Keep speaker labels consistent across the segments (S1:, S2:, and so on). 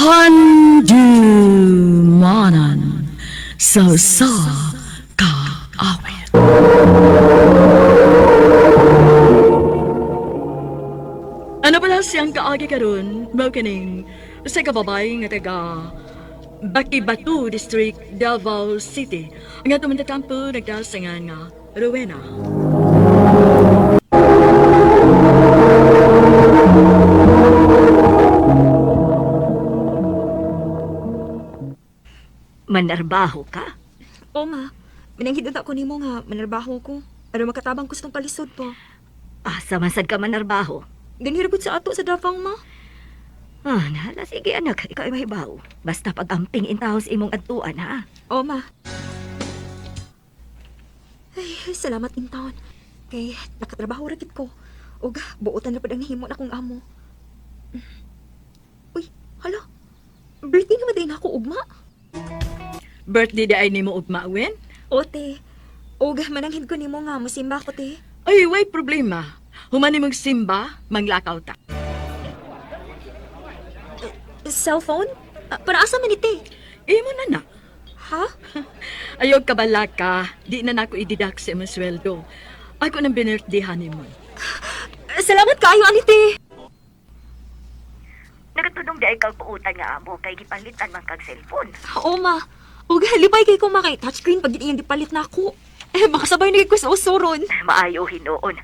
S1: Handumanan sa sa kaawit. Ano pala siyang kaagi karon mao kining sa kababay nga taga Bakibatu District, Davao City. Nga tumantatampo nagdasangan nga Rowena.
S2: Manarbaho ka?
S3: O ma, minanghid unta ko nimo nga manarbaho ko. Aron makatabang ko sa tong kalisod po.
S2: Asa man sad ka manarbaho?
S3: Dinhi ra gud sa ato sa Davao, ma.
S2: Ah, nahala sige anak, ikaw ay mahibaw. Basta pag-amping intaw sa imong adtuan ha.
S3: O ma. Ay, salamat intawon. Kay nakatrabaho ra gid ko. Ug buotan ra pud ang nahimo na akong amo. Uy, hala. Birthday nga man ako ugma.
S1: Birthday di ay nimo ugma, Wen?
S3: O te. Ug mananghid ko nimo nga mosimba ko te.
S1: Ay, way problema. Human nimong simba, manglakaw ta.
S3: Cellphone? Ah, para asa man ni te?
S1: Imo na na.
S3: Ha?
S1: Ayaw kabala ka, di na nako i-deduct sa imong sweldo. Ako nang binirthday mo.
S3: Salamat kaayo ani te.
S2: Nagatudong di ay kag buotan nga amo kay gipalitan man kag cellphone.
S3: Oo, ma. Ug lipay kay ko ma kay touchscreen pag iyang gipalit na ako. Eh, makasabay na gid ko sa usoron.
S2: Maayo hinuon.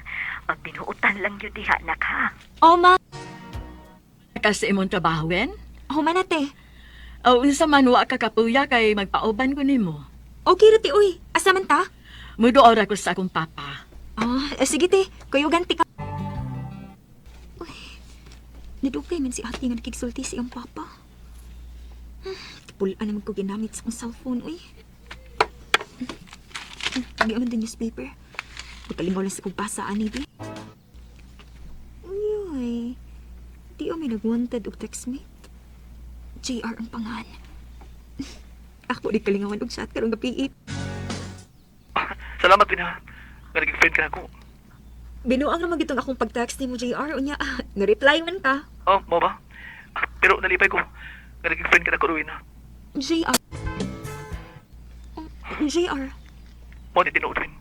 S2: Pag binuotan lang gyud diha nak ha.
S3: Oo, ma.
S1: Ka sa imong trabaho, Wen?
S3: Human na, te.
S1: O unsa man wa ka kapuya kay magpauban ko nimo.
S3: Okay ra, te, uy. Asa man ta?
S1: Muduaw ra ko sa akong papa.
S3: Ah, eh, sige, te. Kuyugan, te ka. Uy, nadugay man si ate nga nakigsulti sa iyang papa. Pulaan naman ko ginamit sa akong cellphone, uy. Pagi man din newspaper. Pagkalingaw lang sa kong basa, ani, di. Uy, uy. Di o may nag-wanted og textmate. JR ang pangan. Ako di kalingawan og chat karong gabi.
S4: Salamat din ha. Nga naging friend ka na ako.
S3: Binuang naman gitong akong pag-text ni mo, JR. Unya, na-reply man ka.
S4: Oh, mo ba? Pero nalipay ko. Nga naging friend ka na ko, Rowena.
S3: JR. Oh, JR.
S4: Mo ni tinuod, Win.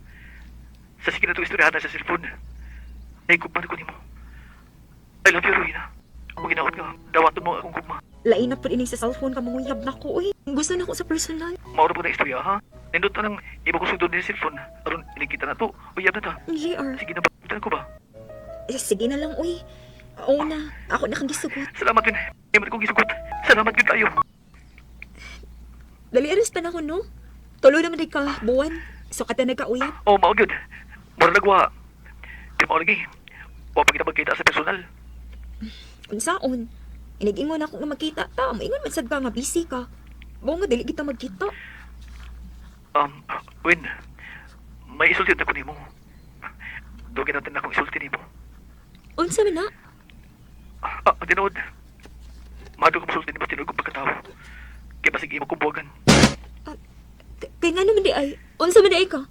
S4: Sa sige na itong istoryahan na sa cellphone. Naigugman ko nimo. I love you, Rowena. Kung ginaot ka, dawaton mo akong gugma.
S3: Lain na po ini sa cellphone ka manguyab na ko, uy. Gusto na ko sa personal.
S4: Mauro po na istorya, ha? Nindot na lang, iba ko sugdon din sa cellphone. Aron, iligita na to. Uyab na ta.
S3: JR.
S4: Sige na ba? Bitan ko ba?
S3: Eh, sige na lang, uy. Oo na. Ako na kang gisugot.
S4: Salamat, Win. Iman kong gisugot. Salamat gyud kayo.
S3: Dali aras pa na ko, no? Tulo naman di ka, buwan. So kata nagkauyab.
S4: Oh, mao gyud. Mura nagwa. Di mao lagi. Wa pa kita magkita sa personal.
S3: Unsaon? Inig-ingon ako nga magkita ta. Maingon man sad ka nga busy ka. Buong nga dili kita magkita.
S4: Win, may isulti na ko nimo. Dugay natin akong isulti nimo.
S3: Unsa man na?
S4: Ah, tinuod. Mahadlok ko musulti nimo tinuod kong pagkatao. Kaya basig imo kong buwagan.
S3: Kay nga naman di ay. Unsa man di ay ka?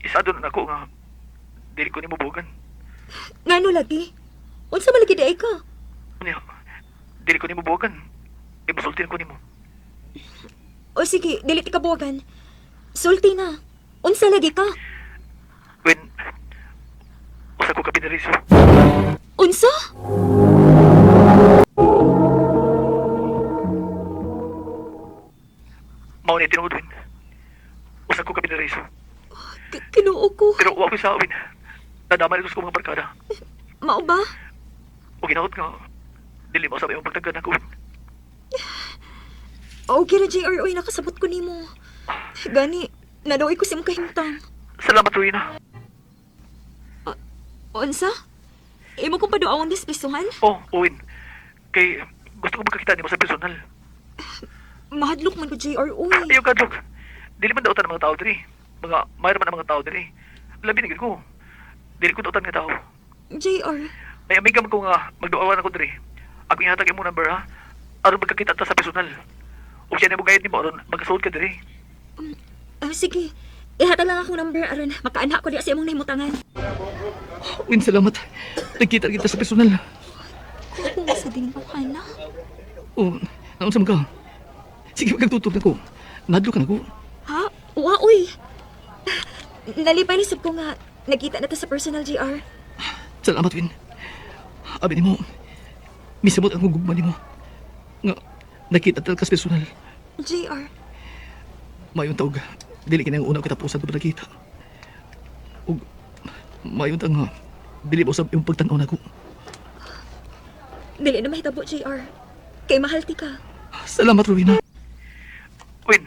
S4: Isado na nako nga dili ko nimo buwagan.
S3: Ngano lagi? Unsa man lagi di ay ka?
S4: Unya, dili ko nimo buwagan. Kaya musulti na ko nimo.
S3: O sige, dili ti kabuwagan. Sulti na. Unsa lagi ka?
S4: Win, usa ko kapinariso.
S3: Unsa?
S4: Mao ni tinuod, Win. Usa ko kapinariso.
S3: Kinuo ko.
S4: Pero wa ko sa Win. Nadama na ko sa mga barkada.
S3: Mao ba?
S4: O ginaot nga, dili mo sa imong pagtagad ako. Win.
S3: Okay ra JR, oy nakasabot ko nimo. Gani, nadaway ko sa imong kahimtang.
S4: Salamat, Rowena.
S3: Unsa? Imo kong paduawang dispisuhan?
S4: Oh, Owen. Kay gusto ko magkakita nimo sa personal.
S3: Mahadlok man ko JR, oy.
S4: Ayaw ka, Dok. Dili man dautan ang mga tao diri. Mga mayroon man ang mga tao diri. Labi na gid ko. Dili ko dautan nga tao.
S3: JR,
S4: May amiga man ko nga magduawan ako diri. Ako ihatag imong number ha. Aron magkakita ta sa personal. Ug siya nimo gayud nimo aron magkasuod ka diri.
S3: sige. Ihata lang akong number aron makaana ko diya sa imong nahimutangan.
S4: Win, salamat. Nagkita kita sa personal.
S3: Kung sa dining ko na.
S4: Oh, naunsa man ka? Sige, magtutog na ko. Nadlo ka na ko.
S3: Ha? Wa, uy. Nalipay ni sab ko nga nagkita na ta sa personal, JR.
S4: Salamat, Win. Abi nimo, misabot ang gugma nimo. Nga, nakita talaga sa personal.
S3: JR,
S4: Mayong taog, dili kini ang una katapusan ko nakita. Ug mayong tang dili ba usab yung pagtan-aw nako.
S3: dili na mahitabo, JR. Kay mahal ti ka.
S4: Salamat, Rowena. Win,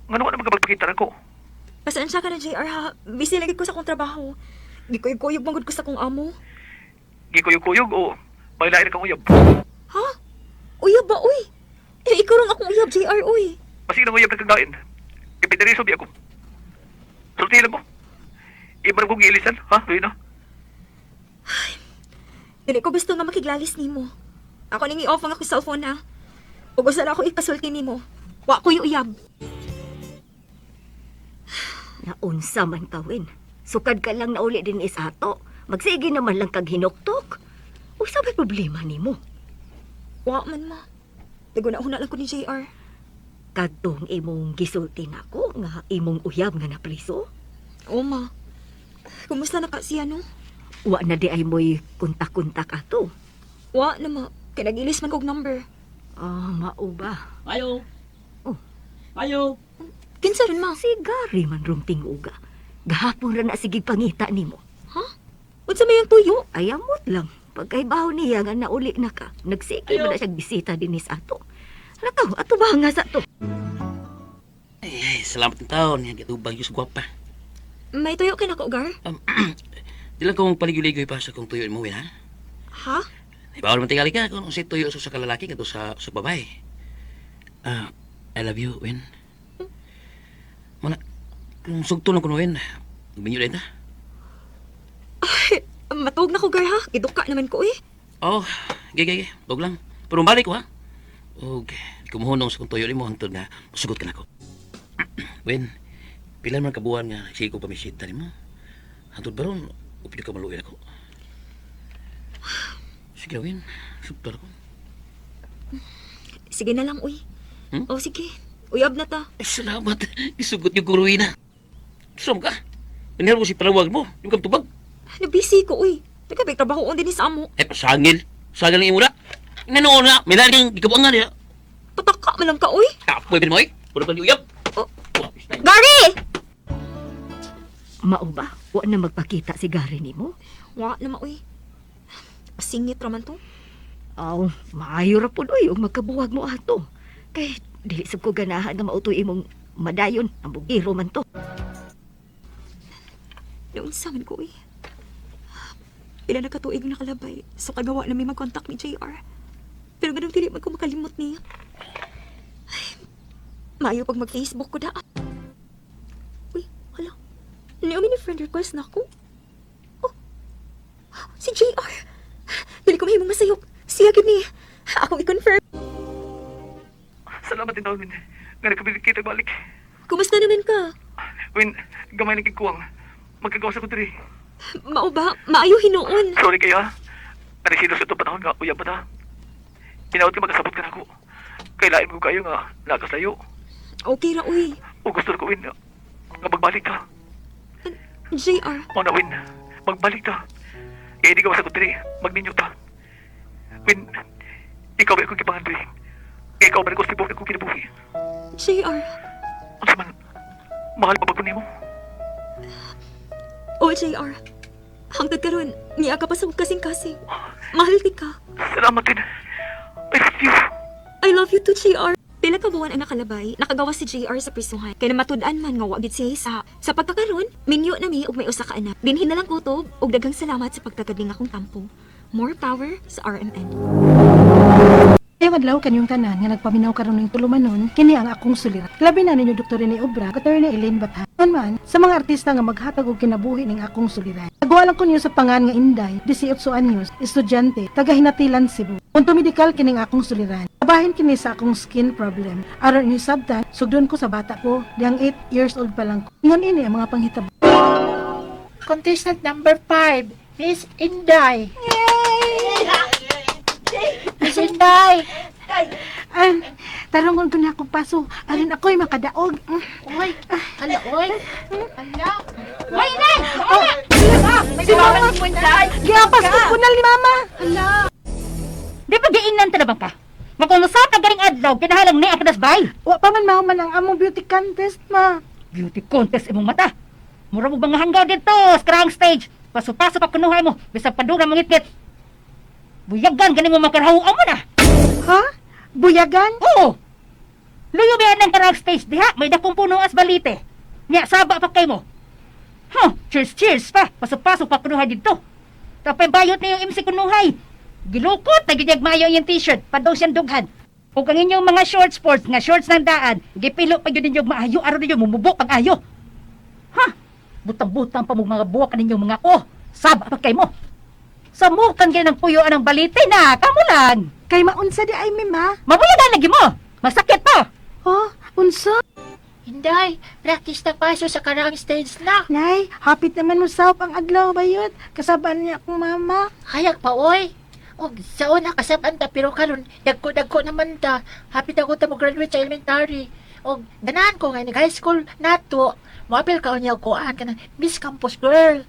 S4: ngano ka na magkapagpakita nako?
S3: Pasensya ka na, JR, ha? Busy lagi ko sa akong trabaho. Gikuyog-kuyog manggod ko sa akong amo.
S4: Gikuyog-kuyog o may lain kang uyab.
S3: Ha? Uyab ba, uy? Eh, ikaw rin akong uyab, JR, uy.
S4: Masig nang uyab nagkagain. Ipinariso bi ako. Sultihan mo. Iba kong giilisan, ha, Rowena?
S3: Dili ko gusto nga makiglalis nimo. Ako ning i-off ang akong cellphone ha. Ug usa na ako ipasulti nimo. Wa ko uyab.
S2: Naunsa man ka, Win. Sukad ka lang nauli din is ato. Magsige naman lang kag hinuktok. Usa may problema nimo?
S3: Wa man ma. Naguna-una lang ko ni JR.
S2: Kadtong imong gisulti nako nga imong uyab nga napriso.
S3: O ma. Kumusta na ka siya no?
S2: Wa na di ay mo'y kontak-kontak ato.
S3: Wa na ma. Kay nag-ilis man kog number.
S2: Ah, mao ba?
S5: Ayo.
S2: Oh.
S5: Ayo.
S3: Kinsa rin ma?
S2: Si Gary man rong tinguga. Gahapon ra na sige pangita nimo.
S3: Ha? Unsa may ang tuyo?
S2: Ay amot lang. Pagkaibaw niya nga nauli na ka. Nagsige man na siya bisita din is ato. Lakaw, ato ba nga sa to?
S5: Ay, ay, salamat ng taon. Yan, gatubang Diyos gwapa.
S3: May tuyo kay nako, Gar?
S5: Di lang kong paligoy-ligoy pa sa kung tuyo mo, ha?
S3: Ha?
S5: Ay, bawal man tingali ka kung si tuyo sa kalalaki kato sa babae. Ah, I love you, Win. Mana, kung sugto na ko no, Win, binyo din ta.
S3: Matuog na ko, Gar ha? Giduka naman ko eh.
S5: Oh, gay, gay, gay. Tug lang. Pero balik ko, ha? Og, kumuhunong sa kung tuyo mo, hangtod nga, musugot ka na ko. Win, pila man kabuan nga, sige ko pamisita nimo. Hangtod ba ron, upil ka maluoy ako. Sige, Win, sugto na ko.
S3: Sige na lang, uy.
S5: Hmm?
S3: Oh, sige. Uyab na ta.
S5: Ay, salamat. Isugot yung guruina. Sum ka. Pinahal ko si palawag mo. Yung kang tubag.
S3: Nabisi ko, uy. Teka, may trabaho on din ni sa amo.
S5: Ay, pasangil. Sangil ng imura. Nanoon na. May laging gikabuangan niya.
S3: Pataka man lang ka, uy.
S5: Kapoy ba mo eh? Puro pa uyab.
S3: Oh. Gary!
S2: Mao ba? Wa na magpakita si Gary nimo?
S3: Wa na ma, uy. Pasingit raman to.
S2: Aw, maayo ra pud oy og magkabuwag mo ato. Kay dili sab ko ganahan nga mautoy imong madayon ang bugiro man to.
S3: Naunsa man ko, uy. Pila na katuig nakalabay. So kagawa na may mag-contact ni JR. Pero ganun dili man ko makalimot niya. Ay, maayo pag mag-Facebook ko da. Uy, hala. Niyo ni friend request na ako. Oh, si JR. Dili ko mahimong masayop. Siya gid ni. Akong i-confirm.
S4: Salamat din, Win. Nga nagkabilit kita balik.
S3: Kumusta naman ka?
S4: Win, gamay na kikuwang. Magkagawa sa ko diri.
S3: Mao ba? Maayo hinuon.
S4: Sorry kayo, ha? Naresido sa itong panahon nga, uyab pa ta. Hinaot ka magkasabot ka na ako. Kailain ko kayo nga, nakaslayo.
S3: Okay ra, uy.
S4: O gusto ko, Win, nga magbalik ka.
S3: JR,
S4: O na, Win, magbalik ka. Kaya di ka masagot diri, magninyo pa. Win, ikaw ba akong kipangandoy? Ikaw ba akong tibok akong kinabuhi?
S3: JR.
S4: Unsa man, mahal pa ba ko nimo?
S3: O, JR. Hangtod karon, niya ka pa sa kasing-kasing. Mahal ti ka.
S4: Salamat, Win. I love you.
S3: I love you too, JR. Pila ka buwan ang nakalabay, nakagawa si JR sa prisuhan. Kay namatud-an man nga wa gid siya sa sa pagkakaron, minyo na mi og may usa ka anak. Dinhi na lang kutob og daghang salamat sa pagtagad ning akong tampo. More power sa RMN.
S6: Ayaw adlaw kanyong tanan nga nagpaminaw karon ning tulumanon kini ang akong suliran. Labi na ninyo Dr. Rene Obra, Attorney Elaine Bathan. Man sa mga artista nga maghatag og kinabuhi ning akong suliran. Nagawa lang ko niyo sa pangan nga Inday, 18 anyos, estudyante, taga Hinatilan, Cebu. Punto medikal kining akong suliran. Kabahin kini sa akong skin problem. Aron inyo sabtan, sugdon ko sa bata ko, diyang 8 years old pa lang ko. Ingon ini ang mga panghitabo.
S7: Contestant number 5, Miss Inday. Miss Inday,
S6: Tarongon ko na akong paso. Aron ako'y makadaog.
S7: Oy, hala, oy. Hala.
S2: Hoy, inay!
S6: Oh, si Mama! Giapas ko kunal ni Mama!
S8: Di ba giingnan ta na ba ka? Nga kung sa ka garing adlaw, kinahalang ni ang kadasbay.
S6: Wa pa man mahuman ang among beauty contest, ma.
S8: Beauty contest imong mata. Mura mo bang hanggaw dito sa karang stage. Paso-paso pa kunuhay mo, bisag padura mangitngit. Buyagan gani mo makarahuan mo na.
S6: Ha? Buyagan?
S8: Oo. Luyo ba ng karang stage diha, may dakong puno as balite. Nya saba pa kay mo. Huh, cheers cheers pa. Paso-paso pa kunuhay dito. Tapay bayot na yung MC kunuhay. Gilukot na ginyag mayo yung t-shirt, padaw siyang dughan. Ug ang inyong mga short sports nga shorts ng daan, gipilo pa gyud ninyo maayo aron ninyo mumubo pag ayo. Ha? Butang-butang pa mo mga buwak ninyong mga oh, saba pa kay mo. Samukan gyud ng puyo ang balite na, kamo lang.
S6: Kay maunsa di ay mi, ma.
S8: Mabuyagan lagi mo. Masakit pa.
S6: Oh, unsa?
S7: Inday, practice na paso sa karang stage na.
S6: Nay, hapit naman mo saop ang adlaw bayot. Kasabaan niya akong mama.
S7: Hayag pa, oy. Og sa una kasaban ta pero karon dagko-dagko naman ta. Hapit ako ta mo graduate sa elementary. Og ganahan ko nga ni high school nato. Moapil ka unya og kuan kanang Miss Campus Girl.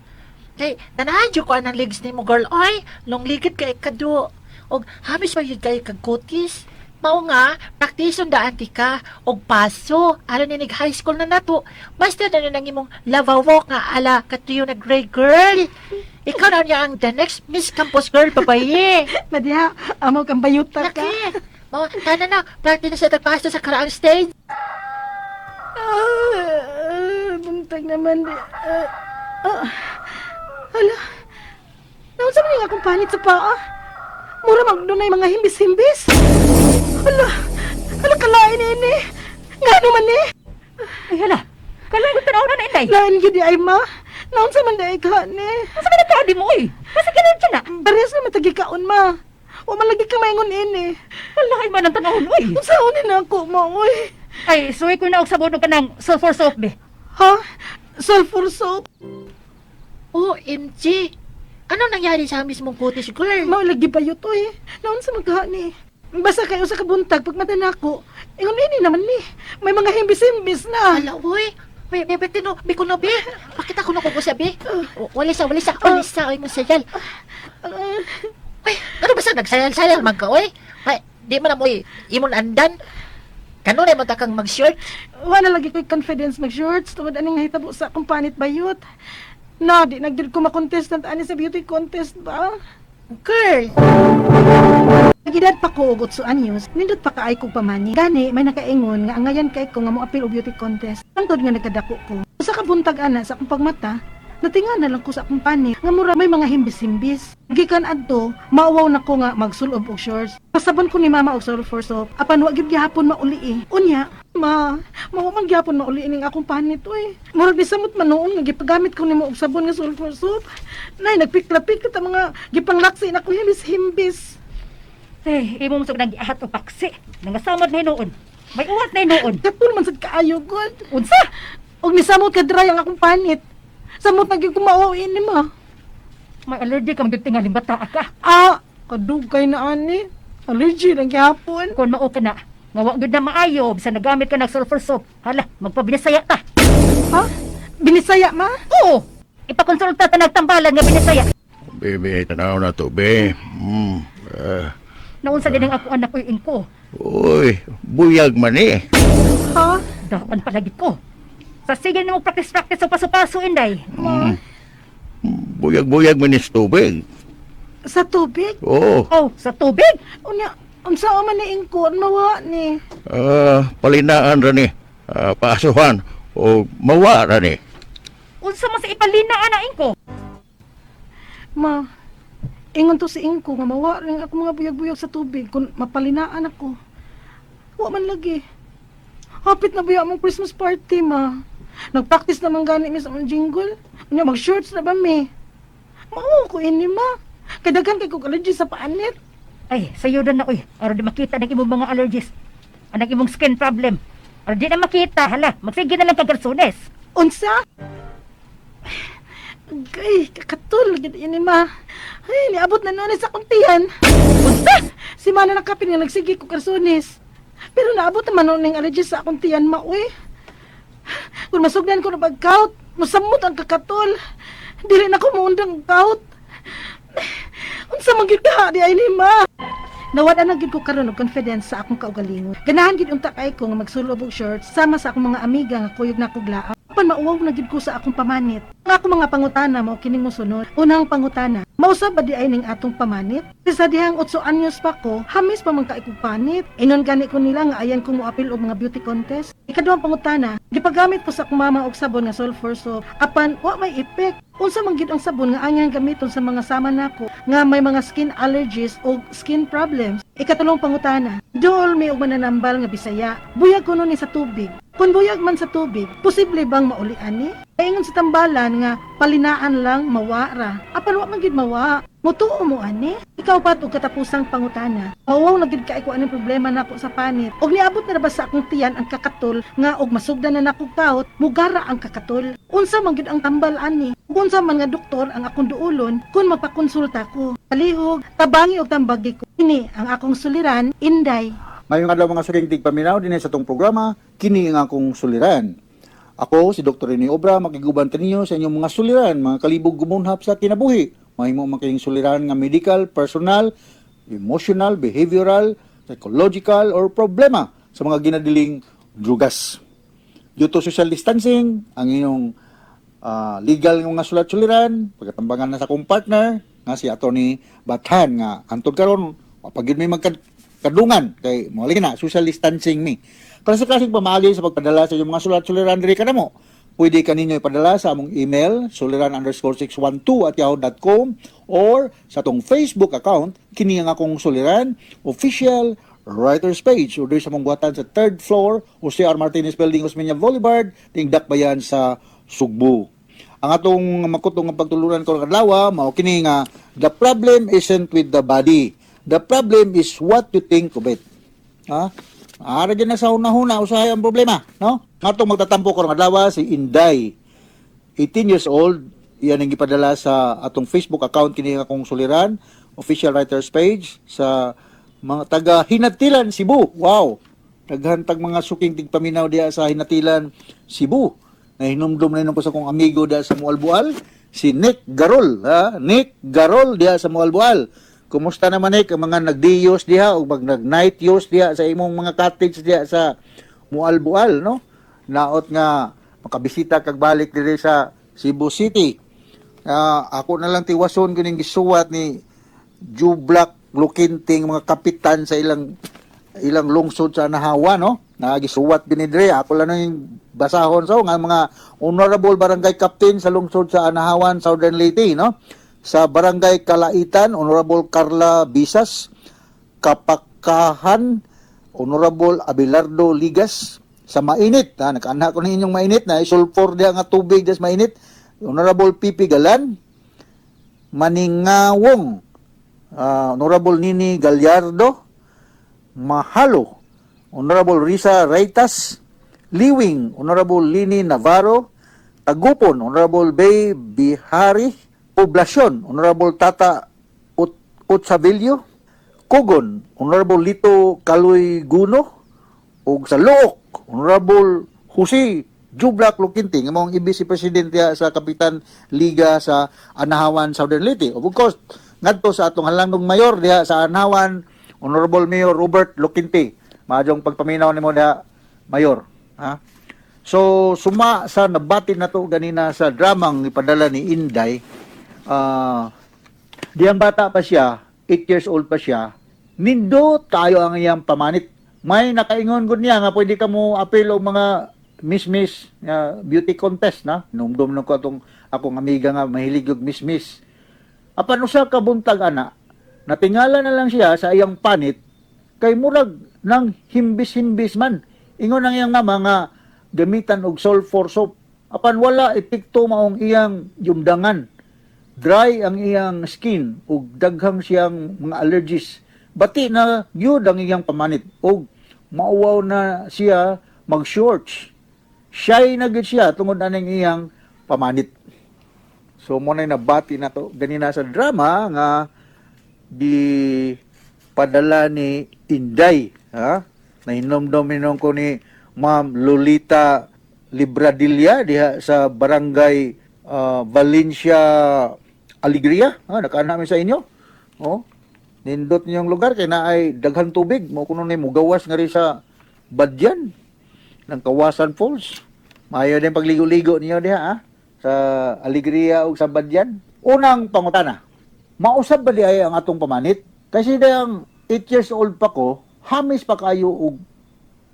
S7: Kay ganahan jud ko anang legs nimo girl oy. Long ligid kay kado. Og hamis pa jud kay kag kutis. Mao nga, praktison daan ti ka og paso aron ni high school na nato. Master na nang imong lava walk nga ala katuyo na gray girl. Ikaw na niya ang the next Miss Campus Girl, babaye.
S6: Madiha, amo kang bayuta ka.
S7: Laki. Mao, tana na, practice na sa tagpasto sa karaang stage.
S6: Ah, buntag naman di. Ah, ah. Hala. Naunsa man yung akong panit sa paa? Mura mag dunay mga himbis-himbis. Hala. Hala kalain ini. Ngano man ni?
S8: Ay hala. Kalain ko tanaw na inday.
S6: Lain gyud di ay ma. Naunsa man di ay ka ni?
S8: Asa man nagkaadi mo oy? Basta ganun siya na.
S6: Parehas na matagi kaon ma. Wa man lagi ka maingon ini.
S8: Kalain man ang tanawon oy.
S6: Unsa ni na ako ma oy?
S8: Ay, suwi ko na og sabon og kanang sulfur soap be.
S6: Ha? Sulfur soap?
S7: OMG. Ano nangyari sa mismong kutis girl?
S6: Mao lagi ba yun to eh? Naon sa magkahan eh. Basta kayo sa kabuntag pag mata nako. Ingon ini naman ni. May mga himbis-himbis na.
S7: Ala, oy. May may betino, bi ko na bi. Pakita ko na ko sa bi. Wala sa, wala sa, wala sa, oy mo sayal.
S6: Ah,
S7: Ay, ano ba sa nagsayal-sayal man ka, oy? Ay, di man na mo imon andan. Kanunay mo ta kang mag-short?
S6: wala lagi ko'y confidence mag-shorts tungod aning nahitabo sa akong panit bayot. Na, di nagdid ko makontestant ani sa beauty contest ba?
S7: Girl,
S6: Nagidad pa ko og 8 anyos, nindot pa kaay kog pamani. Gani may nakaingon nga angayan kay ko nga moapil og beauty contest. Tangtod nga nagkadako ko. Sa kabuntag ana sa akong pagmata, natinga na lang ko sa akong panit nga mura may mga himbis-himbis. Gikan adto, mauwaw na ko nga magsulob og shorts. Pasabon ko ni mama og sulfur soap. Apan wa gyud gihapon mauli eh. Unya, ma, mao man gihapon mauli ning akong panit oy. Murag nisamot man noon nga gipagamit ko nimo og sabon nga sulfur soap. Nay nagpikla-pikla ta mga gipanglaksi na ko himbis-himbis.
S8: Eh, imo mo nang giahat og paksi. Nangasamad na hinuon. May uwat na hinuon.
S6: Katul man sad kaayo god.
S8: Unsa?
S6: Og nisamot ka dry ang akong panit. Samot na gyud ko mauwaw ini ma.
S8: May allergy ka magyud tingaling bata ka.
S6: Ah, kadugay na ani. Allergy lang gihapon.
S8: Kung mao ka na, nga wa gyud na maayo bisan nagamit ka ng sulfur soap. Hala, magpabinisaya ta.
S6: Ha? Binisaya ma?
S8: Oo. Ipakonsulta ta nagtambalan nga binisaya.
S9: Bebe, tanaw na to, be. Ah,
S8: Naunsa din ang ako anak ko ingko.
S9: uy, buyag man eh.
S6: Ha?
S8: Dapan palagi ko. Sa sige na mo practice-practice sa paso-paso inday.
S6: Ma,
S9: Buyag-buyag man is tubig.
S6: sa tubig?
S9: Oo.
S8: Oh, sa tubig.
S6: Unya, unsa man ni ingko mawa ni?
S9: Ah, palinaan ra ni. Ah, paasuhan o mawa ra ni.
S8: Unsa man sa ipalina ana ingko?
S6: Ma, ingon to si ingko nga mawa rin ako mga buyag-buyag sa tubig kung mapalinaan ako. Wa man lagi. Hapit na buya among Christmas party, ma. Nagpractice naman gani mi sa among jingle. Unya mag-shorts na ba mi? Mao ko ini ma. Kadagan kay kog allergy sa paanit.
S8: Ay, sayo na na oy. Aron di makita ng imong mga allergies. Anang imong skin problem. Aron di na makita, hala, magsige na lang kag garsones.
S6: Unsa? Agay, kakatul gid ini ma. Ay, niabot na noon sa kuntian. Unsa? Si Mana nakapin nga nagsige ko karsones. Pero naabot naman noon ning allergy sa akong tiyan, ma, uy. Kung masugdan ko na pagkaut, masamot ang kakatol. Dili na ko muundang kaut. Unsa man gyud ka di ay ni ma? Nawad na gyud ko karon og confidence sa akong kaugalingon. Ganahan gyud unta kay ko nga magsulob og shorts sama sa akong mga amiga nga kuyog na kog laab. Apan mauwaw na gyud ko sa akong pamanit. Ang akong mga pangutana mao kining mosunod. Unang pangutana, mausab ba di ay ning atong pamanit? Sa dihang 8 anyos pa ko, hamis pa man kay kog panit. Inon gani ko nila nga ayan ko moapil og mga beauty contest. Ikaduhang pangutana, gipagamit ko sa akong mama og sabon nga sulfur soap. Apan wa may effect. Unsa man gyud ang sabon nga angayang gamiton sa mga sama nako nga may mga skin allergies o skin problems? Ikatulong pangutana, duol mi og mananambal nga Bisaya. Buyag kuno ni sa tubig. Kung buyag man sa tubig, posible bang mauli ani? Ingon sa tambalan nga palinaan lang mawara. Apan wa man gyud mawa. Mutuo mo ani? Ikaupat og katapusang pangutana. Mauwaw na gyud kay ko aning problema nako sa panit. Og niabot na ba sa akong tiyan ang kakatol nga og masugdan na nako kaut, mugara ang kakatol. Unsa man gyud ang tambal ani? Ug unsa man nga doktor ang akong duulon kung magpakonsulta ko? Palihog, tabangi og tambagi ko. Ini ang akong suliran, Inday.
S10: Ngayong adlaw, mga suking tigpaminaw, dinhi sa atong programa, kini ang akong suliran. Ako, si Dr. Rene Obra, makiguban kaninyo sa inyong mga suliran, mga kalibog gumunhap sa kinabuhi. Mahimo man kayong suliran nga medical, personal, emotional, behavioral, psychological, or problema sa mga ginadiling drugas. Due to social distancing, ang inyong legal nga mga sulat-suliran, pagkatambangan na sa akong partner, nga si Atty. Bathan, nga antod karon pag may magkadungan, kay mo na, social distancing mi. Klase-klaseng pamaagi sa pagpadala sa inyong mga sulat-suliran diri kanamo. Pwede kaninyo ipadala sa among email, suliran_612@yahoo.com, or sa atong Facebook account, kini ang akong suliran, official writers page, o diri sa among buhatan sa third floor, Jose R. Martinez Building, Osmeña Boulevard, Dakbayan sa Sugbo. Ang atong makutong nga pagtulunan karong adlaw mao kini nga "The problem isn't with the body. The problem is what you think of it." Ha? Ara dyan na sa hunahuna usahay ang problema, no? Ang atong magtatampo karong adlaw si Inday. 18 years old, iyan ang gipadala sa atong Facebook account, kini nga akong suliran, official writers page, sa mga taga Hinatilan, Cebu. Wow. Daghan tag mga suking tigpaminaw diha sa Hinatilan, Cebu. Nahinumdum na ko sa akong amigo diha sa Mualbual, si Nick Garol, ha? Nick Garol diha sa Mualbual. Kumusta naman, Nick, ang mga nagdiyos diha o mag nag-night use diha sa imong mga cottage diha sa Mualbual, no? Naot nga makabisita kag balik diri sa Cebu City. Ako na lang tiwason kining gisuwat ni Jublak Lukinting, mga kapitan sa ilang ilang lungsod sa Anahawa, no? Nagisuwat gini diri, ako lang yung basahon so nga mga honorable barangay captain sa lungsod sa Anahawan, Southern Leyte, no? Sa Barangay Kalaitan, Honorable Carla Bisas. Kapakahan, Honorable Abelardo Ligas. Sa Mainit, ha, nakaanha ko ninyong Mainit na sulfur diha nga tubig des Mainit, Honorable Pipi Galan. Maningawong, Honorable Nini Gallardo. Mahalo, Honorable Risa Reytas. Liwing, Honorable Lini Navarro. Tagupon, Honorable Bay Bihari. Poblasyon, Honorable Tata Utsavillo. Kugon, Honorable Lito Kaloy Guno. Ug sa Looc, Honorable Jose Jublak Lukinting, among vice presidente sa Kapitan Liga sa Anahawan, Southern Leyte. Of course, ngadto sa atong halangdong mayor diha sa Anahawan, Honorable Mayor Robert Luquinte. Maayong pagpaminaw nimo diha, Mayor. Ha? So, suma sa nabati na to ganina sa dramang ipadala ni Inday, diyang bata pa siya, 8 years old pa siya, nindot kayo ang iyang pamanit. May nakaingon gud niya nga pwede ka mo apil og mga miss-miss nga beauty contest na. Numdum na ko atong akong amiga nga mahilig og miss-miss. Apan usa ka buntag ana, natingala na lang siya sa iyang panit kay murag nang himbis-himbis man. Ingon ang iyang mama nga gamitan og sulfur soap. Apan wala epekto maong iyang yumdangan. Dry ang iyang skin ug daghang siyang mga allergies. Bati na gyud ang iyang pamanit ug mauwaw na siya mag-shorts. Shy na gyud siya tungod aning iyang pamanit. So mo na nabati na to ganina sa drama nga di padala ni Inday, ha? Nahinomdom hinom ko ni Ma'am Lolita Libradilla diha sa Barangay Valencia Alegria. Ha, nakaana mi sa inyo. Oh. Nindot ninyong lugar kay naay daghan tubig mo kuno ni mugawas nga rin sa Badyan ng Kawasan Falls. Maayo din pagligo-ligo ninyo diha ha, sa Alegria ug sa Badyan. Unang pangutana. Mausab ba di ay ang atong pamanit? Kasi dayang 8 years old pa ko, hamis pa kayo og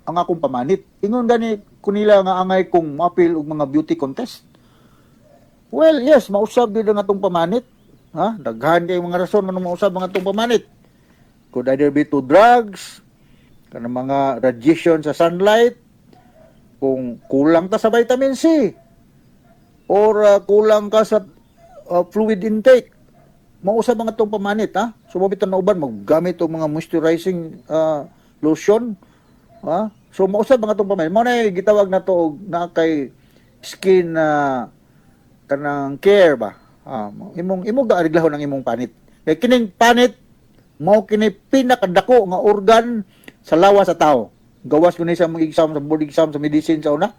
S10: ang akong pamanit. Ingon gani kunila nga angay kong maapil og mga beauty contest. Well, yes, mausab gyud ang atong pamanit. Ha? Daghan kay mga rason nganong mausab ang atong pamanit. Could either be to drugs, kanang mga radiation sa sunlight, kung kulang ta sa vitamin C, or kulang ka sa fluid intake. Mausab ang atong pamanit, ha? So, mabit na uban, maggamit og mga moisturizing lotion. Ha? So, mausab ang atong pamanit. Mao na gitawag na to og naa kay skin kanang care ba? Ah, imong imong gaariglahon ang imong panit. Kay kining panit mao kini pinakadako nga organ sa lawas sa tao. Gawas ko ni sa mga exam sa board exam sa medicine sa una.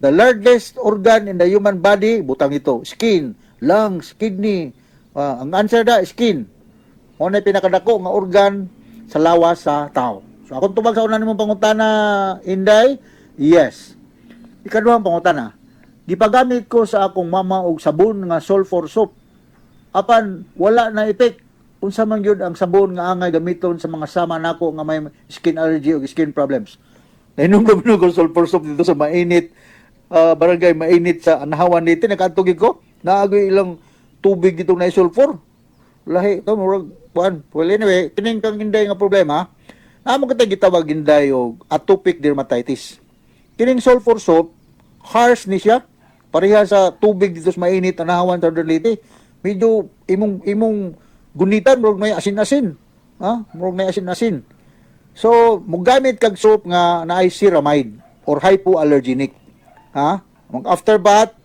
S10: The largest organ in the human body, butang ito, skin, lungs, kidney. Ah, ang answer da, skin. Mao na pinakadako nga organ sa lawas sa tao. So akong tubag sa una nimong pangutana, Inday, yes. Ikaduhang pangutana, gipagamit ko sa akong mama og sabon nga sulfur soap. Apan wala na effect. Unsa man gyud ang sabon nga angay gamiton sa mga sama nako nga may skin allergy o skin problems? Nainom ko sulfur soap dito sa mainit barangay mainit sa Anahawan dito, nakaadto ko. Naagoy ilang tubig dito na sulfur. Lahi to murag kuan. Well, anyway, kining kang Inday nga problema. Namo kita gitawag, Inday, og atopic dermatitis. Kining sulfur soap, harsh ni siya. Pareha sa tubig dito sa mainit Anahawan sa Leyte. Medyo imong imong gunitan murag may asin-asin. Ha? Murag may asin-asin. So, mugamit kag soap nga naay ceramide or hypoallergenic. Ha? Mag after bath,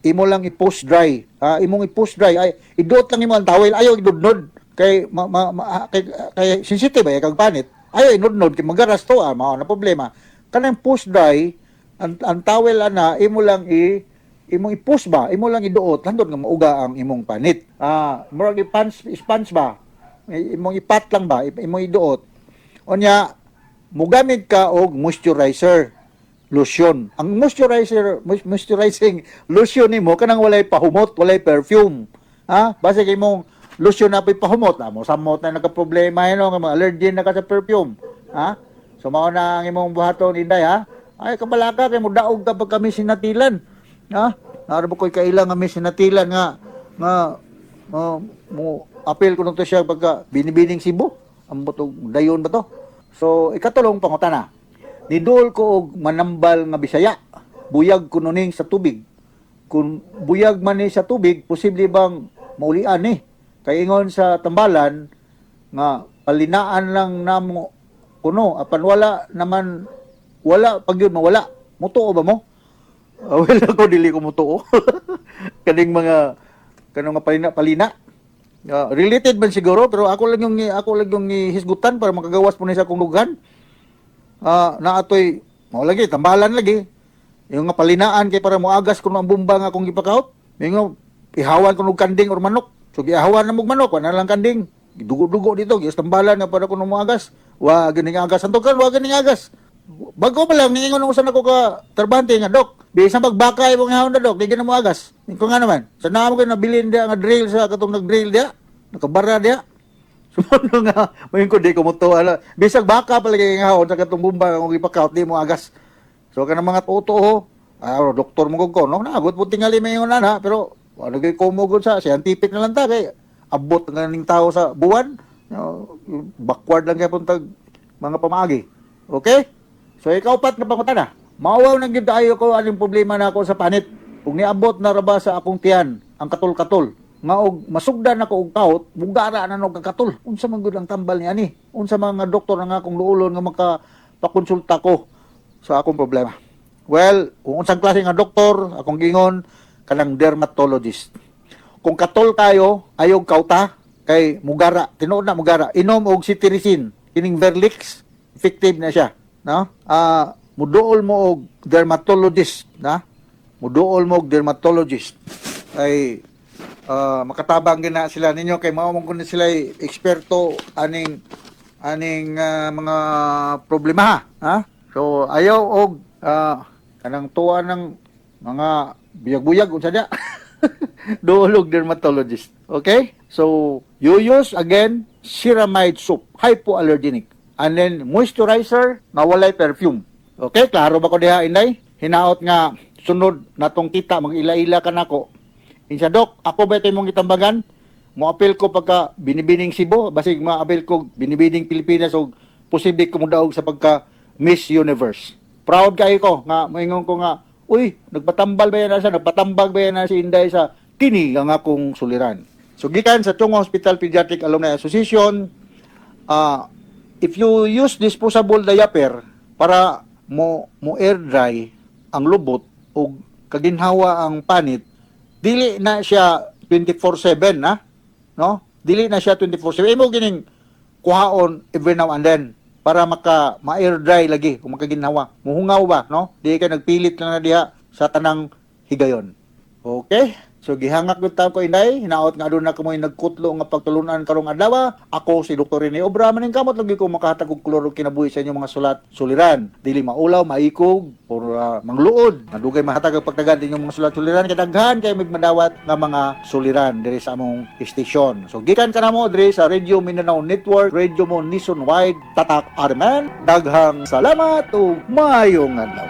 S10: imo lang i-post dry. Ha? Imong i-post dry ay iduot lang imo ang towel, ayaw idudnod kay ma, ma, ma, kay, kay sensitive ay kag panit. Ayaw inudnod kay magaras to, ah, mao na problema. Kanang post dry ang towel ana imo lang i imong i-post ba, imo lang iduot, handot nga mauga ang imong panit. Ah, murag i-sponge sponge ba? Imong ipat lang ba, imong iduot. Unya, mugamit ka og moisturizer lotion. Ang moisturizer moisturizing lotion nimo kanang walay pahumot, walay perfume. Ha? Basta kay imong lotion na pa'y pahumot, ah, mo samot na nagka-problema yun, nga mga allergy na ka sa perfume. Ha? So mao na ang imong buhaton, Inday, ha? Ay kabalaka kay mo daog ka pag kami sinatilan. Ha? Naara ba ko'y kaila nga may sinatilan nga nga mo apil ko nito siya pagka binibining Cebu. Ambot og dayon ba to? So ikatulong pangutana. Niduol ko og manambal nga Bisaya. Buyag kuno ning sa tubig. Kung buyag man ni sa tubig, posible bang maulian ni? Kay ingon sa tambalan nga palinaan lang namo kuno apan wala naman wala pag yun mawala. Mutuo ba mo? Ah, well, ako dili ko mutuo. Kaning mga kanang mga palina palina. Ah, related man siguro pero ako lang yung hisgutan para makagawas po ni sa akong dughan. Ah, naatoy mao lagi tambalan lagi. Yung nga palinaan kay para moagas kuno ang bomba nga akong gipakaut. Mingo ihawan kuno og kanding or manok. So gihawan na mog manok, wala lang kanding. Dugo-dugo dito, gius tambalan nga para kuno moagas. Wa ganing agas antog kan, wa ganing agas. Bago pa lang niingon ang usan ako ka trabante nga dok. Bisan pagbaka imong ihawon na dok, di na mo agas. Ko nga naman. Sa naa mo kay nabilin dia nga drill sa katong nag-drill dia, nakabara dia. Sumono nga, mayon ko di ko mutuo ala. Bisag baka pala kay ihawon sa katong bomba nga akong gipakaut di mo agas. So kanang mga totoo, ah, doktor mo ko no, naagot po tingali may ingon ana, pero wala gyud ko mo sa scientific na lang ta kay abot nga ning tao sa buwan, no, backward lang kay puntag mga pamaagi. Okay? So ikaw pat nga pangutana. Mawaw nang gyud ayo ko aning problema na ako sa panit. Ug niabot na ra ba sa akong tiyan ang katol-katol. Nga og masugdan ako og kaut, bugara na og katol. Unsa man gud ang tambal ni ani? Unsa man nga doktor nga akong luulon nga makapakonsulta ko sa akong problema? Well, kung unsang klase nga doktor, akong gingon kanang dermatologist. Kung katol kayo, ayog kauta kay mugara, tinuod na mugara. Inom og cetirizine, kining Verlix, effective na siya. no? Muduol mo og dermatologist, na? Muduol mo og dermatologist. Ay makatabang gina sila ninyo kay mao man kuno sila eksperto aning aning mga problema, ha? So ayaw og kanang tuwa ng mga buyag-buyag unsa diya. Duol og dermatologist. Okay? So, you use again ceramide soap, hypoallergenic. And then moisturizer na walay perfume. Okay, klaro ba ko diha, Inday? Hinaot nga sunod natong kita mag-ila-ila ka nako. Insa, Dok, ako ba ito imong gitambagan? Moapil ko pagka Binibining Cebu, basig maapil ko Binibining Pilipinas og posible ko modaog sa pagka Miss Universe. Proud kayo ko nga moingon ko nga, uy, nagpatambal ba yan na siya, nagpatambag ba yan na si Inday sa kini ang akong suliran. So gikan sa Chong Hua Hospital Pediatric Alumni Association, if you use disposable diaper para mo mo air dry ang lubot o kaginhawa ang panit, dili na siya 24/7 na, no? Dili na siya 24/7. Imo gining kuhaon every now and then para maka ma-air dry lagi kung makaginhawa. Muhungaw ba, no? Di ka nagpilit lang na diha sa tanang higayon. Okay? So gihangak gyud ta ko, Inday, hinaot nga aduna kamoy nagkutlo nga pagtulunan karong adlaw. Ako si Dr. Rene Obra, maning kamot lagi ko makahatag og kolor og kinabuhi sa inyong mga sulat suliran. Dili maulaw, maikog or mangluod. Nadugay mahatag og pagtagan inyong mga sulat suliran kay daghan kay mig madawat nga mga suliran diri sa among istasyon. So gikan kanamo diri sa Radio Mindanao Network, Radio mo nationwide, Tatak Arman. Daghang salamat ug maayong adlaw.